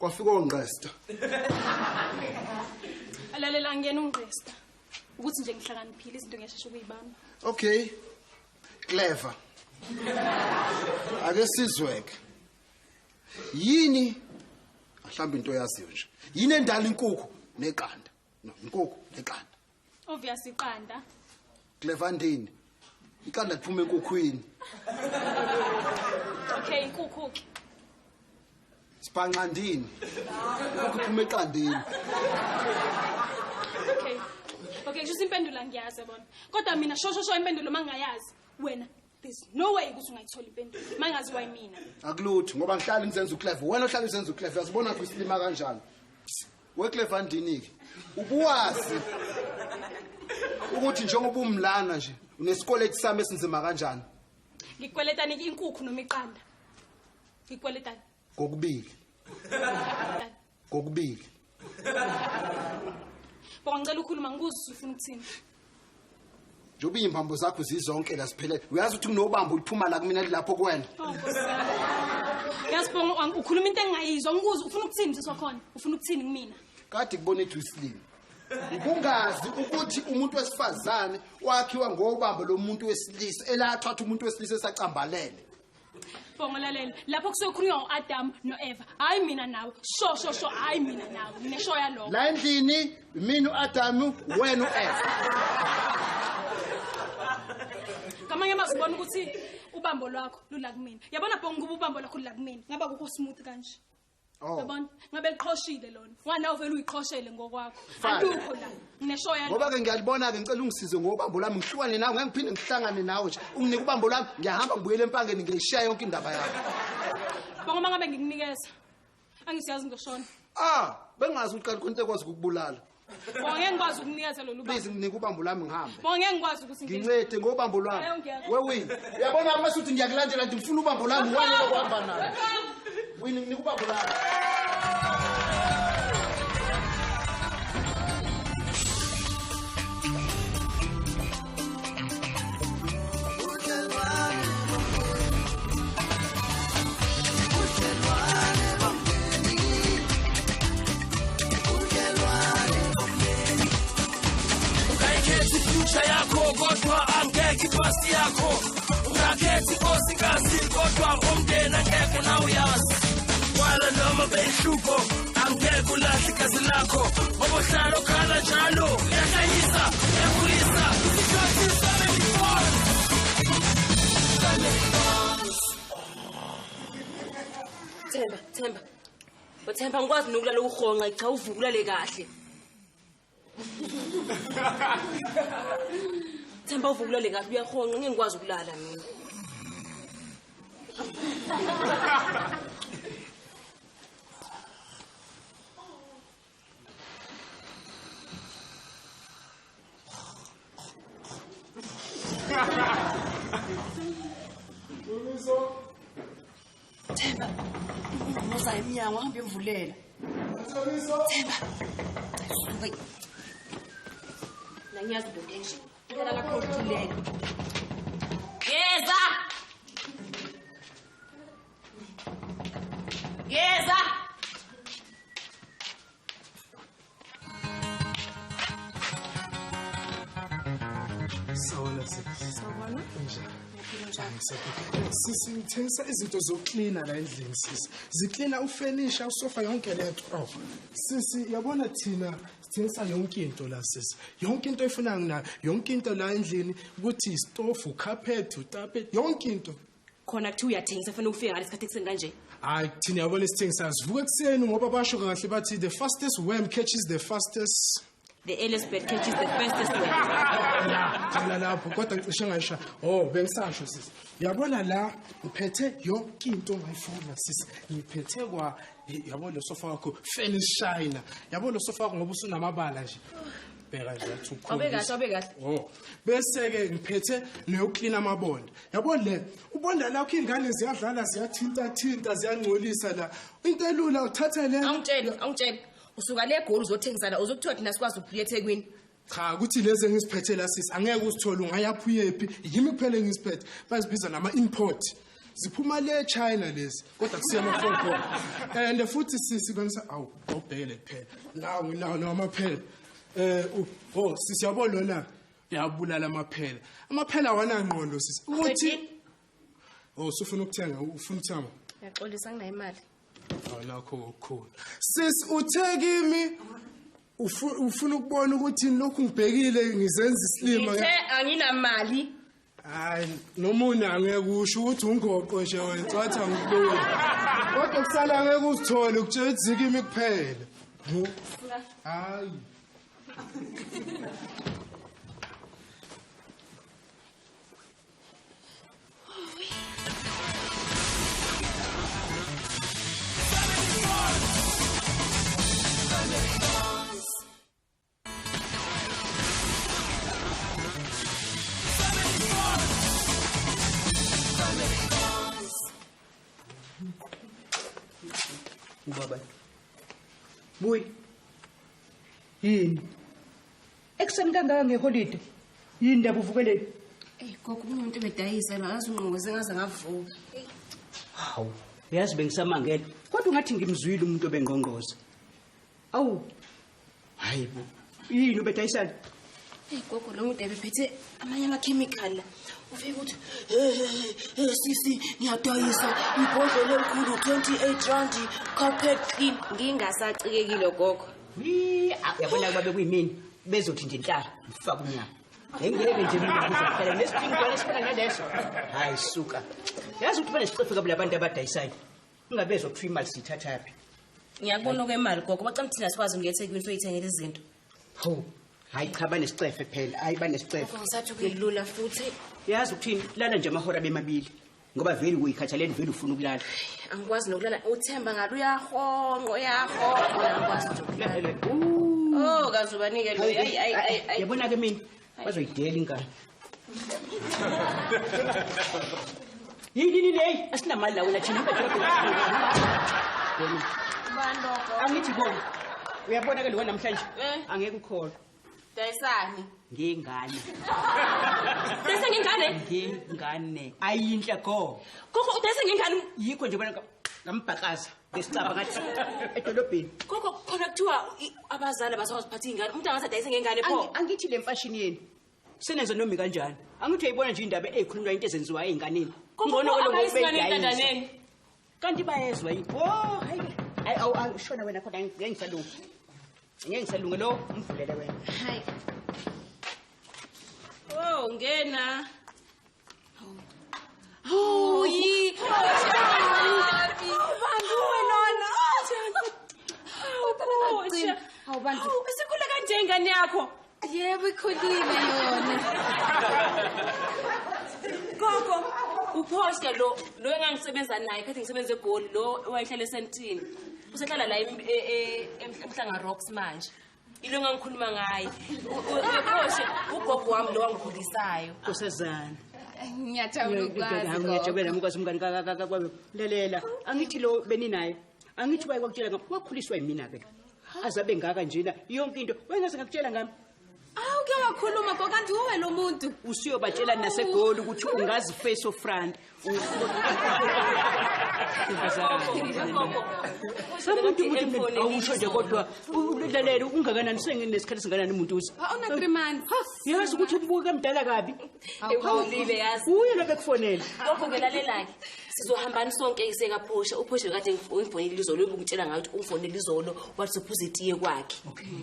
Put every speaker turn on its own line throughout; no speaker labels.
Kwafika ongqesta.
Alalela ngiyena ungqesta. Ukuthi nje ngihlakaniphile izinto ngiyashesha ukuyibamba.
Okay. Clever. Ake sizweke. Yini mhlawumbe into oyaziyo nje. Yini endala inkukhu neqanda? No, inkukhu neqanda.
Obvious iqanda.
Clever ndini. Iqanda liphuma enkukhwini.
Okay, inkukhu ke.
Sibhanqandini. Inkukhu iphuma eqandeni.
Okay. Okay, kusho impendulo ngiyazi yabona. Kodwa mina sho sho sho impendulo mangayazi. Wena there's no way ukuthi ungayithola impendulo. Mangaziwa yimina.
Akulutho ngoba ngihlala ngizenza uclever. Wena ohlala uzenza uclever uyazibona ukuthi isilima kanjani. We clever ndini ke. Ubuwazi ukuthi njengoba umlana nje unesikweletu sami esinzima kanjani?
Ngikweletani inkukhu noma iqanda? Ngikweletani?
Kokubili. Kokubili.
Bonga ngicela ukhuluma ngikuzwe ufuna ukuthini.
Njengoba izimbambo zakho zizonke la siphelele. Uyazi ukuthi kunobambo uliphuma la kumina lapho kuwena.
Oh Nkosi yami. Yazi Bonga ukhuluma into engingayizwa ngikuzwe ufuna ukuthini msisi wakhona? Ufuna ukuthini kumina?
Kade kubona ethi usilima. Ukungazi ukuthi umuntu wesifazane wakhiwa ngobambo lomuntu wesilisa elathatha umuntu wesilisa esacambalele.
Bonga lalela lapho kusuke kukhulunywa ngo-Adam no-Eva hayi mina nawe sho sho sho hayi mina nawe nginesho yalokho.
La endlini mina u-Adam wena u-Eva.
Ngamanye amazwi ubona ukuthi ubambo lwakho lula kumina. Yabona Bonga ukuba ubambo lwakho lula kumina ngaba kukho smooth kanje.
Oh.
Yabona ngabe liqhoshile lona. Wena uvela uyiqhoshele ngokwakho.
Fine.
Alukho la nginesho yalokho.
Ngoba ke ngiyalibona ke ngicela ungisize ngobambo lwami ngihlukane nawe ngeke ngiphinde ngihlangane nawe nje. Unginike ubambo lwami ngiyahamba ngibuyele empangeni ngiyishiya yonke indaba yakho.
Bonga uma ngabe ngikunikeza angisiyazi ngizoshona.
Ah, bengazi uqala khona into ekwazi ukukubulala.
Bonga ngeke ngikwazi ukukunikeza lolu bambo.
Please nginike ubambo lwami ngihambe.
Bonga ngeke ngikwazi ukuthi
ngincede ngobambo lwami.
Hayi, ungiyeke.
We win. Uyabona uma suthi ngiyakulandela nje ngifuna ubambo lwami wena lokuhamba nalo. Win nginike ubambo lwami.
Future yakho kodwa angeke ipasi yakho ungakhethi inkosikazi kodwa umndeni angeke nawe uyazi wala noma beyihluko angeke ulahle igazi lakho ngoba uhlala ukhala njalo uyahlanyisa uyakhulisa isikhathi 74.
Themba, Themba. Themba ngikwazi nokulala uhonqa cha uvuka ulale kahle. Themba uvuka ulale kahle uyahonqa ngeke ngikwazi ukulala mina.
Themba, ungqoza emnyango ahambe emvulela. Themba. Suka.
La ngiyazi into enje. Phela la khona Geza. Geza.
Sawubona sisi.
Sawubona.
Unjani? Sisi ngithengisa izinto zokuklina la endlini sisi. Ziklina ufenisha usofa yonke lento. Oh. Sisi yabona thina sithengisa yonke into la sisi. Yonke into oyifunayo nginayo. Yonke into la endlini ukuthi istofu, carpet, utapet, yonke into.
Khona kuthiwa uyathengisa fanele ufike ngalesikhathi ekuseni kanje.
Hayi thina yabona sithengisa sivuka ekuseni ngoba basho kahle bathi the fastest worm catches the fastest.
The earliest bird catches the fastest worm.
Ya, qala lapho kodwa ngicishe ngayisha. Oh, bengisasho sisi. Yabona la ngiphethe yonke into ongayifuna sisi. Ngiphethe kwa yabona lo sofa wakho furnish shiner. Yabona lo sofa wakho ngoba usunamabala nje. Bheka nje athi ukhulu.
Abe kahle, abe kahle.
Oh. Bese ke ngiphethe neyoklina amabonda. Yabona le ubonda lakho ingane ziyadlala ziyathinta thinta ziyangcolisa la. Into elula uthatha le.
Awungitshele, awungitshele. Usuka le Goli uzothengisa la uzokuthiwa thina sikwazi ukuya eThekwini.
Cha ukuthi lezi engisiphethe la sisi angeke uzithole ungayaphi uyephi yimi kuphela engisiphethe bazibiza nama import. Ziphuma le China lezi, kodwa kusiya ama phone call. And futhi sisi bengisa awu awubhekele kuphela. Nawu nginawo namaphela. Oh sisi yabona lona uyabulala amaphela. Amaphela wanangqondo sisi. Uthi oh usufuna ukuthenga, ufuna ukuthenga.
Ngiyaxolisa nginayo imali.
Awunakho okukhulu. Sisi uthe kimi ufuna ukubona ukuthi lokhu ngibhekile ngizenza isilima.
Ngithe anginamali.
Hayi noma unangeke usho ukuthi ungoqo nje wena wathi angikuboni. Kodwa kusala ngeke uzithole ukutshela kimi kuphela. Hayi.
Ubaba. Buyi. Yini? Ekuseni kangaka ngeholide. Yini ndaba uvukeleni?
Ey gogo umuntu ebedayisa la ngaze ungqongoze ngaze ngavuka.
Hawu, uyazi bengisamangela. Kodwa ungathi ngimzwile umuntu obengqongqoza. Awu. Hayibo. Yini ubedayisana?
Ey gogo lo muntu ebephethe amanye ama chemical la. Ufike uthi hey sisi ngiyadayisa ibhodlela elikhulu 28 rand carpet clean.
Ngingasacikekile gogo.
Yabona kuba bekuyimini bezothi nje inhlala ngifaka unyaka. Ngeke nje mina ngizophela nesiphingo lesifana naleso. Hayi suka. Yazi ukuthi banesicefe kabi labantu abadayisayo. Ungabezwa kuthiwa imali siyithathaphi.
Ngiyakubona okwemali gogo bacela thina sikwazi ukuya eThekwini soyithengela izinto.
Hawu. Hayi cha banesicefe phela, hayi banesicefe.
Ngisathi kuyilula futhi.
Yazi ukuthini lala nje amahora bemabili ngoba vele uyikhathaleni vele ufuna ukulala.
Angikwazi nokulala uThemba ngalo uyahonqa uyahonqa angikwazi nje ukulala. Oh kazubanike lo ayi ayi ayi.
Yabona ke mina bazoyidela ingane. Yini le asinamali la wena thina ubedrobheni. Angithi bona uyabona ke lo namhlanje angeke ukholwe.
Dayisani.
Ngengane.
Dayisa ngengane?
Ngengane. Ayinhle go.
Gogo udayisa ngengane
yikho nje bona ngambhakaza ngesicaba ngathi edolobheni.
Gogo khona kuthiwa abazali abasawaziphatha ingane. Umuntu angaze adayise ngengane pho.
Angithi le mfashini yenu. Senenza nomi kanjani? Angithi uyayibona nje indaba ezikhulunywa into ezenziwa einganeni.
Ngono lokho
Kanti bayezwa yini? Oh hayi. Hayi awu shona wena khona ngeke ngisalunga. Ngeke ngisalunge lo umvulele wena.
Hayi.
Oh ngena. Oh yi. Bantu wena.
Hawu bantu.
Isikhule kanje ingane yakho.
Yebo ikhulile yona.
Gogo uPosha lo engangisebenza naye khathi ngisebenza eGoli lo owayehlala eSentini. Usehlala la eMhlanga Rocks manje. Ilo engangikhuluma ngaye. uPosha ugogo wami lo wangikhulisayo.
Nkosazana.
Ngiyajabula ukwazi.
Ngiyajabula nami ukwazi umngani ka lalela. Angithi lo beninaye. Angithi waye kwakutshela ngami wakhuliswa yimina ke. Azabe ngaka njena yonke into wayengaze ngakutshela ngami.
Awu ke wakhuluma gogo kanti uwe lo muntu.
Usiyobatshela naseGoli ukuthi ungazi face of front. Umuntu awusho nje kodwa ulalela ungakanani senginesikhathi singanani umuntu uze.
Awuna 3 months.
Yazi ukuthi ubuka mdala kabi.
Ewulile yazi.
Uye lo bekufonela.
Gogo ke lalela-ke. Sizohambani sonke isekaphosha. Uphosha kade ungifonile izolo ubungitshela ngayo ukuthi ungifonile izolo wathi sophuza itiye kwakhe.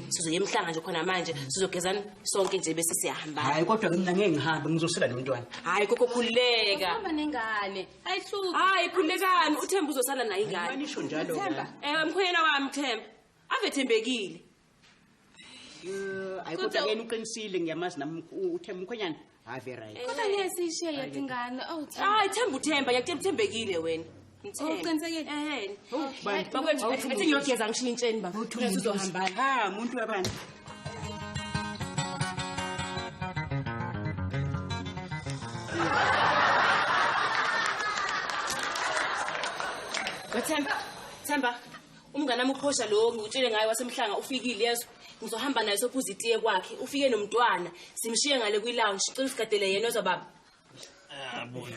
Sizoya emhlanga nje khona manje sizogezana sonke nje bese siyahamba.
Hayi kodwa mina ngeke ngihambe ngizosela nomntwana.
Hayi gogo khululeka.
Uhamba nengane. Ayihluphi.
Hayi khululekani uThemba uzosala naye ingane.
Anisho njalo.
Mkhwenyana wami Themba. Ave thembekile.
Hayi kodwa yena uqinisile ngiyamazi nami uThemba mkhwenyana. Hayi right.
Kodwa ngeke sishiye yedwa ingane. Oh Themba.
Hayi Themba uThemba ngiyakutshela uthembekile wena.
Uqinisekile?
Bakwethu athi ngiyogeza ngishintsheni baba. Sizohamba.
Ha umuntu wabantu.
Themba, Themba, umngane wami uPosha lo ngikutshele ngaye wasemhlanga ufikile yezwa. Ngizohamba naye sophuza itiye kwakhe. Ufike nomntwana, simshiye ngale kwi-lounge. Cela usigadele yena ozwa baba.
Ah, boy.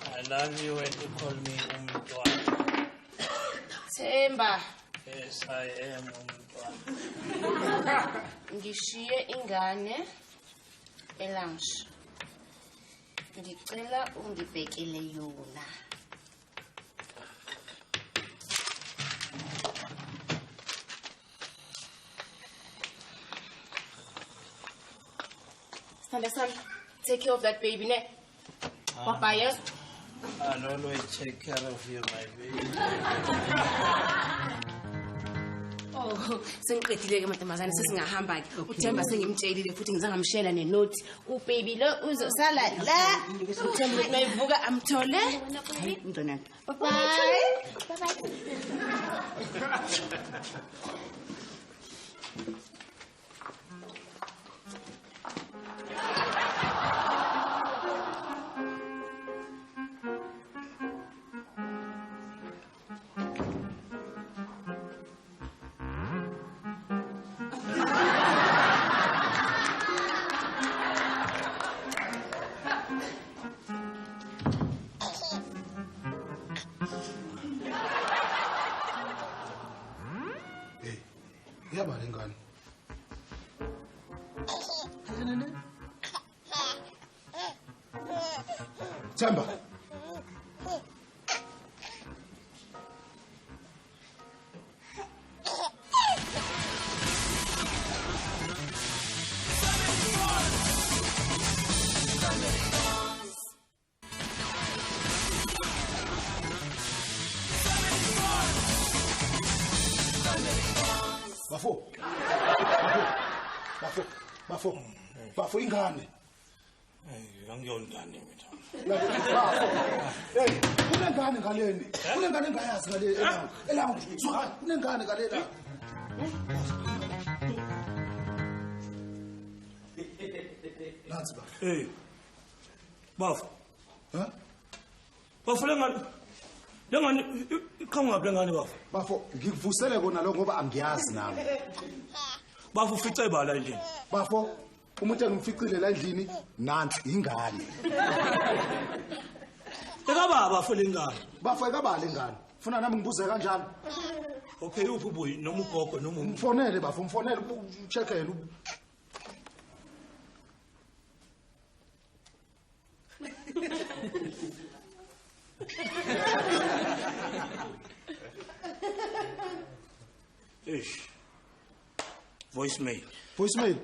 I love you when you call me umntwana.
Themba.
Yes, I am umntwana.
Ngishiye ingane elounge. Ngicela ungibhekele yona. Sithando, take care of that baby, ne? Bye-bye, yes?
I'll always take care of you, my baby.
Oh, sengiqedile ke mantombazane, sesingahamba ke. UThemba sengimtshelile futhi ngizangamshela nenote. Ubaby lo uzosala la. UThemba ukuthi mayivuka amthole. Mntwana. Bye. Bye.
Themba. Bafo. Bafo. Bafo. Bafo ingane.
Angiyongane mina.
Hey, kunengane ngaleni. Kunengane engayazi ngale elounge. Suka, kunengane ngale la. Nansi bafo.
Hey. Bafo.
Ha?
Bafo lengane. Lengane iqhamuka lengane bafo.
Bafo, ngikuvusele kona lokho ngoba angiyazi nami.
Bafo ufice bala endlini.
Bafo, umuntu engimficile la endlini nansi ingane.
Ekababa bafo lengane.
Bafo ekababa lengane. Funa nami ngibuze kanjalo.
Okay, uphi ubuyi noma ugogo noma
umfonele bafo, umfonele ucheck yena.
Eish. Voicemail.
Voicemail.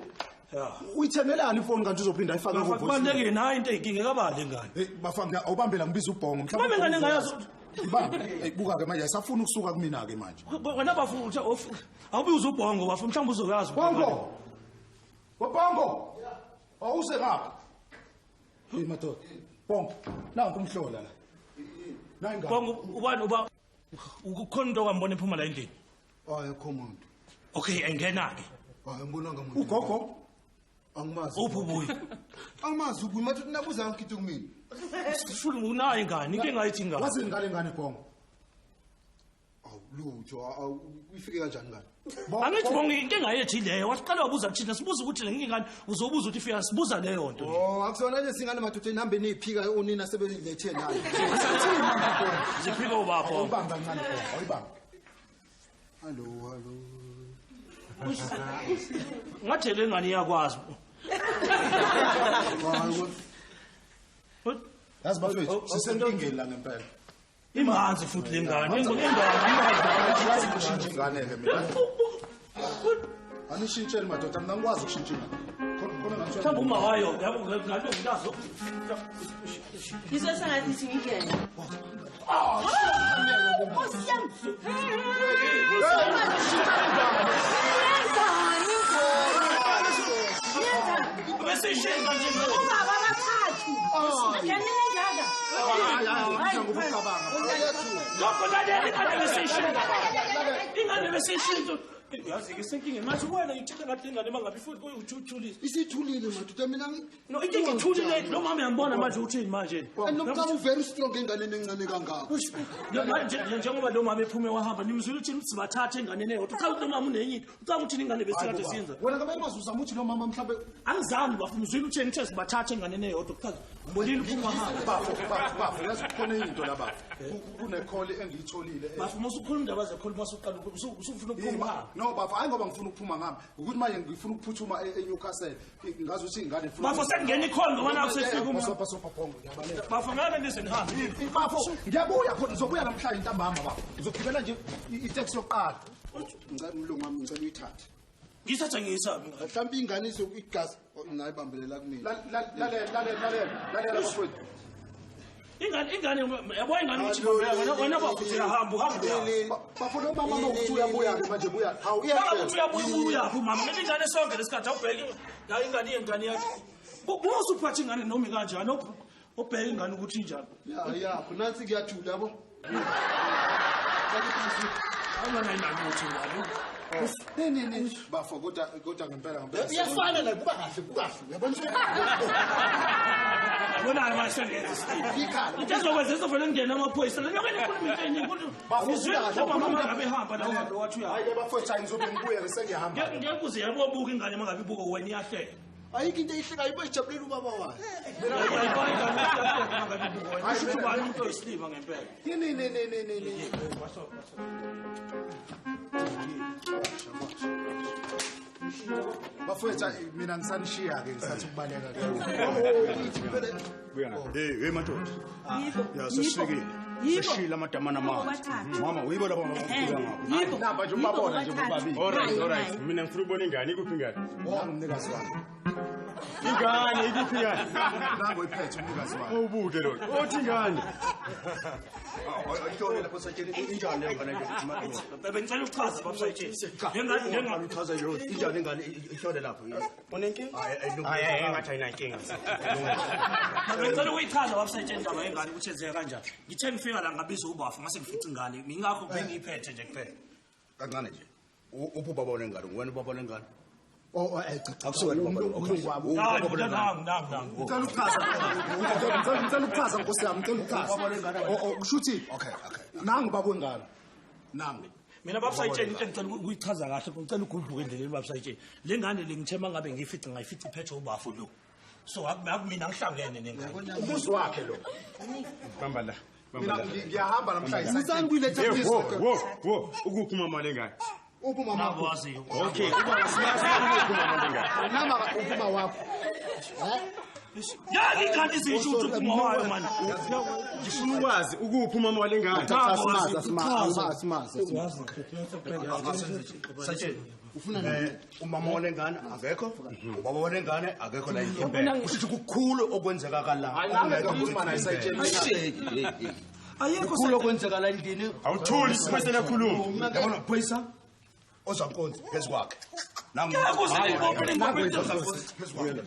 Yeah.
Uyithengelani ifoni kanti uzophinda ayifake ku voicemail.
Kubalulekile nayo into eyinkinga kabale ngane.
Hey bafana awubambela ngibiza ubhongo
mhlawumbe. Mama ngane ngayazi.
Ibambe. Hey buka ke manje ayisafuna ukusuka kumina ke manje.
Wena bafu uthi awubiza ubhongo bafu mhlawumbe uzoyazi.
Bongo. Bongo. Awuse ngapha. Hey madoda. Bongo. Nanku umhlola la. Nayingane.
Bongo ubani uba ukukhona into kwambona ephuma la endlini.
Hayi akho muntu.
Okay engena ke.
Hayi ngibonanga muntu. Ugogo. Angimazi.
Uphi ubuyi?
Angimazi ubuyi mathi nabuza yonke into kumina.
Sifuna unayo ingane, inkinga ayithi ingane.
Wazi ingane ingane Bongo. Awu lutho, ifike kanjani ingane?
Angithi Bongo inkinga yethi leyo. Wasiqala wabuza thina sibuza ukuthi le ingane uzobuza ukuthi ifika sibuza leyo nto.
Oh, akusona nje singane madoda nihambe niyiphika onina sebelethe nayo.
Siphika ubaba.
Awubamba kancane Bongo, awuyibamba. Hallo, hallo.
Ngathi le ngane iyakwazi.
Yazi bafethu, sisenkingeni la ngempela.
Imanzi futhi le ngane.
Ingane ukushintsha ingane ke mina. Anishintsheni madoda, mina ngikwazi ukushintsha ingane. Khona ngathi
mhlawumbe uma wayo yabo ngalo ngilazo.
Ngizosengathi singingene.
Ah,
Nkosi yami.
Besishintsha nje.
Ubaba abathathu. Ngenene ngaka.
Hayi, ngokucabanga.
Lokho lalela ingane besishintsha. Ingane besishintsha. Yazi ke senkingeni manje wena ngitshela ngathi ingane mangabe futhi uthulile.
Isithulile madoda mina
No into ngithulile lo mama uyambona manje uthini manje.
And nomcaba u very strong enganeni encane kangaka.
Manje njengoba lo mama ephume wahamba nimzwile uthini sibathathe enganeni eyodwa. Ucabanga ukuthi lo mama unenye into. Ucabanga ukuthi ingane besikade sinza.
Wena ngabe mazuza umuthi lo mama mhlambe
angizami bafuna uzwile uthini ngithe sibathathe enganeni eyodwa kuchaza. Ngibonile uphuma wahamba.
Bafo bafo yazi kukhona enye into la bafo. Kune call engiyitholile.
Bafo musukhuluma indaba zekholi masuqala usufuna ukuphuma.
No bafo hayi ngoba ngifuna ukuphuma ngami. Ukuthi manje ngifuna ukuphuthuma eNewcastle. Ngazi ukuthi ingane ifuna.
Bafo sekungena ikholi ngoba naku sefika uma.
Bafo phongo ngiyabaleka.
Bafo ngeke nize nihambe.
Bafo ngiyabuya khona ngizobuya namhlanje ntambama bafo. Ngizogibela nje i-taxi yokuqala.
Ngicela umlungu wami ngicela uyithathe.
Ngiyithatha ngiyisaphi?
Mhlawumbe ingane izokugazi nayi bambelela kumina.
Lalela bafowethu.
Ingane yabo ingane ukuthi wena bafo uyahamba uhamba.
Bafo lo mama ukuthi uyabuya ke manje buya. Hawu
uyabuya uyabuya mama. Ngeke ingane sonke lesikhathi awubheki la ingane yengane yakho. Busa uphathe ingane noma kanjani obheke ingane ukuthi injani.
Ya yakho nansi kuyathula yabo.
Awunanayo ukuthi ngalo.
Ne bafo kodwa ngempela ngempela.
Iyafana la kuba kahle kukahle. Uyabona?
Yabona manje sengenza isithini. Into ezokwenza izovele ngene amaphoyisa. Lokho nikhuluma into eningi kodwa uzwe mama ngabe ehamba la uhambe wathi uya.
Hayi ke bafowethu hayi ngizobe ngibuya ke sengiyahamba.
Ngeke uze yabobuka ingane mangabe ibuka wena iyahleka.
Ayikho into eyihlekayo ibojabulela ubaba wayo.
Mina ngiyayibona ingane iyahleka mangabe ibuka wena. Kusho ukuthi ubani umuntu oyisilima ngempela.
Ne.
Bafowethu mina ngisanishiya ke ngisathi ukubaleka ke.
Buya ngapha. Hey madoda. Ya sesifikile. Seshila amadamana manje. Mama uyibo laba ngakufika ngapha.
Namba nje ubabona nje bobabili.
All right. Mina ngifuna ukubona ingane ikuphi ingane?
Nangu umnikazi wayo.
Ingane ikuphi ingane?
Nangu iphethe umnikazi wayo.
Ubuke lo. Othi ingane.
Ayitshone lapho satsheni injani le ngane nje.
Bebe ngicela ukuchaza baba satsheni.
Ngengane uchaza nje injani ingane ihlole lapho.
Unenkinga? Hayi ngathi ayinankinga.
Ngicela ukuyichaza baba satsheni indaba yengane ukuthi yenzeka kanjani. Ngithe ngifika la ngabiza ubafu ngase ngifica ingane. Ngingakho bengiyiphethe nje kuphela.
Kancane nje. Uphi ubaba wengane? Wena ubaba wengane?
Oh cha
akusuwena
umlungu wami.
Nangu.
Ngicela ukuchaza. Ngicela ukuchaza nkosi yami, ngicela ukuchaza. Oh kusho ukuthi
okay.
Nangu baba wengane. Nangu.
Mina baba sayitsheni into engicela ukuyichaza kahle, ngicela ugudluke endleleni baba sayitsheni. Le ngane le ngithe mangabe ngiyifica ngayifica iphethe ubafu lo. So akumina ngihlangene nengane.
Umuzi wakhe lo.
Bamba la.
Mina ngiyahamba namhlanje.
Ngisani kuyiletha please.
Wo ukuphi mama lengane?
Uphi mama wakho?
Okay, ubaba siyazi ukuphi mama lengane.
Nama uphi mama wakho?
Ya ingane isisho ukuthi uphuma wayo manje.
Ngifuna ukwazi ukuphi mama walengane.
Asimazi.
Satsheni.
Ufuna
umama walengane akekho, ubaba walengane akekho la impela. Kusho ukuthi kukhulu okwenzeka kala.
Hayi nami ngikhuluma naye sayitsheni.
Ayikho
kukhulu okwenzeka la endlini.
Awuthuli siphesela khuluma.
Yabona phoyisa ozankonzi phezu kwakhe. Nangu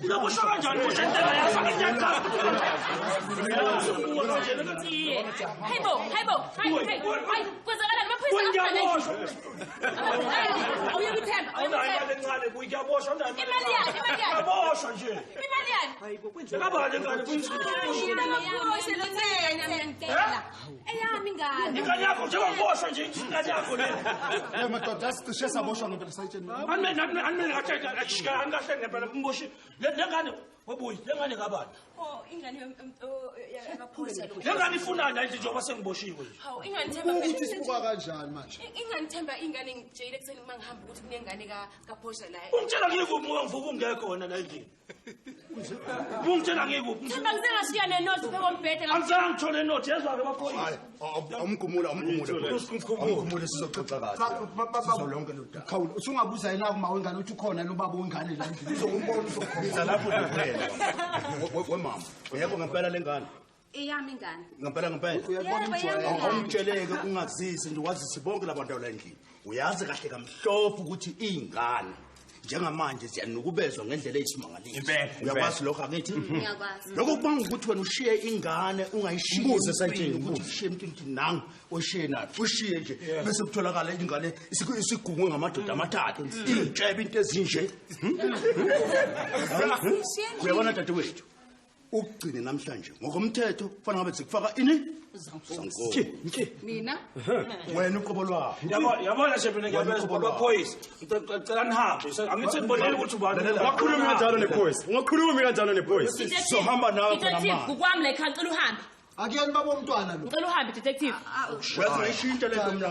Uyakusho kanjani kusho indlela yafaka inyakazo.
Hayibo, hayi kwenzakala amaphoyisa
Uyaboshwa.
Awuyekuthemba.
Awunayo imali encane kuyaboshwa awunayo imali.
Imali yani, imali yani.
Uyaboshwa nje.
Imali yani.
Sekabani ingane
Eyami ingane.
Ingane yakho njengoba ngiboshwa nje ingane yakho le.
Eh madoda sicishe saboshwa ngempela sayitsheni.
Anime kahle ngempela kumboshi. Le ngane wabuyi, le ngane kabani?
Oh, ingane yakaphoyisa lo.
Le ngane ifunani nje njengoba sengiboshiwe nje.
Hawu, ingane Themba.
Ukuthi sibuka kanjani manje?
Ingane Themba ingane ngijeyile kuseni uma ngihamba ukuthi kunengane kaPhosha la.
Ungitshela ngikuphi ngoba ngivuka ungekho wena la endlini. Ungitshela ngikuphi?
Themba ngize ngashiya nenothi phe kombhede.
Angizange ngithole inothi yezwa ke baphoyisa.
Hayi, awumkhumula sizoxoxa kahle. Sizolonke lo daba.
Khawula, usungabuza yena kuma wengane uthi ukhona lo baba wengane la endlini.
Uzokumbona uzokhona lapho kuphela. Wemama, uyebo ngempela lengane.
Eyami ingane.
Ngempela ngempela.
Uyabona umjwayelo.
Awumtsheleke ungazisi nje wazise bonke labantu la endlini. Uyazi kahle kamhlophe ukuthi ingane njengamanje ziyanukubezwa ngendlela eyisimangaliso. Uyakwazi lokho angithi?
Ngiyakwazi.
Lokho kubanga ukuthi wena ushiye ingane ungayishiyi.
Mbuze sayitsheni,
ukuthi ushiye umuntu ngithi nangu oshiye nayo. Ushiye nje bese kutholakala ingane isigungwe ngamadoda amathathu. Intshebe into ezinje. Uyabona dadewethu? Ukugcine namhlanje ngokomthetho kufanele ngabe sikufaka ini? Zankosi.
Mina?
Wena uqobo lwakho.
Yabona nje mina ngiyabezwa abaphoyisa. Ngicela nihambe. Angithi nibonele ukuthi ubani.
Ungakhulumi kanjalo nephoyisa. Ungakhulumi kanjalo nephoyisa.
Sohamba nawe khona
Detective,
manje.
kukwami la ekhaya ngicela uhambe.
Akuyeni baba umntwana lo.
Ngicela uhambe detective.
Wenza ishintsho lento mna.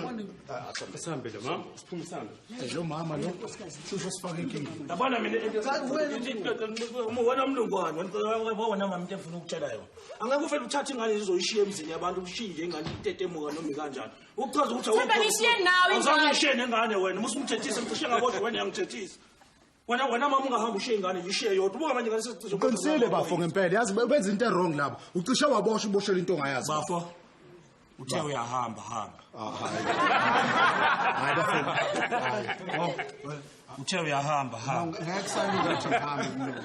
Sihambe lo mama, siphume sihambe.
Lo mama lo shusho sifake inkinga.
Yabona mina wena mlungwane wena mama into engifuna ukutshela yona. Angeke ufele uthathe ingane izoyishiya emzini yabantu ushiye nje ingane itetemuka noma kanjani. Ukuchaza ukuthi
Themba, ngishiye nawe ingane.
Awuzange ngishiye nengane wena. Musumthethise ngishiye ngaboshwa wena uyangithethisa. Wena mama ungahamba ushiye ingane ngishiye yodwa. Ubuka manje ingane sesicishe.
Uqinisile bafo ngempela yazi benza into wrong labo. Ucishe waboshwa uboshela into ongayazi.
Bafo. Uthe uyahamba hamba.
Hayi bafo. Hayi.
Uthe uyahamba hamba.
Ngeke kusalunga ukuthi ngihambe mlungu.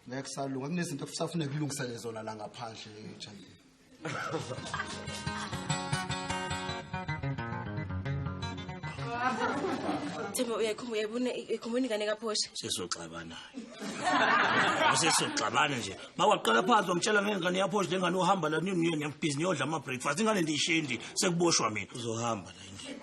Ngeke kusalunga kunezinto ekusafuneka ukulungisele zona la ngaphandle champion.
Themba uyayikhumbula uyayibona ikhumbula ingane kaPhosha.
Sesizoxabana. Sesizoxabana nje. Mawaqala phansi wamtshela ngengane yaPhosha lengane uhamba la nini nini busy niyodla ama breakfast ingane ndiyishiye endlini sekuboshwa mina. Uzohamba la endlini.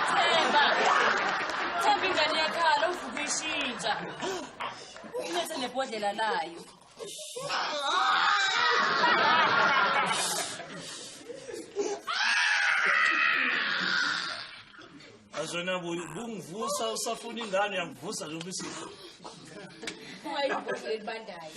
Themba. Themba ingane yakhala uvuka ishintsha. Ulethe nebhodlela layo.
Azona bungivusa usafuna ingane yangivusa nje ubisi.
Ungayibhodlela elibandayo.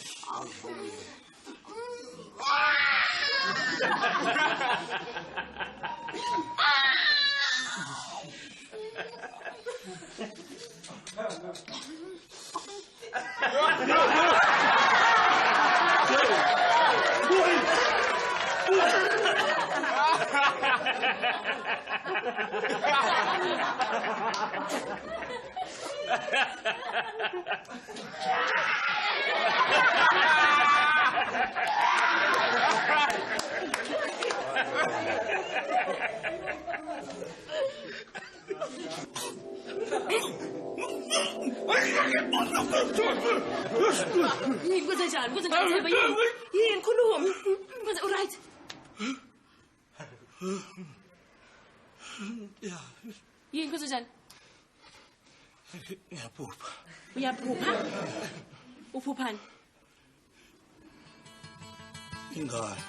Yini kwenze njani? Kwenze njani Themba yini? Yini khuluma? Kwenze uright? Yini kwenze njani?
Ngiyaphupha.
Uyaphupha? Uphuphani?
Ingane.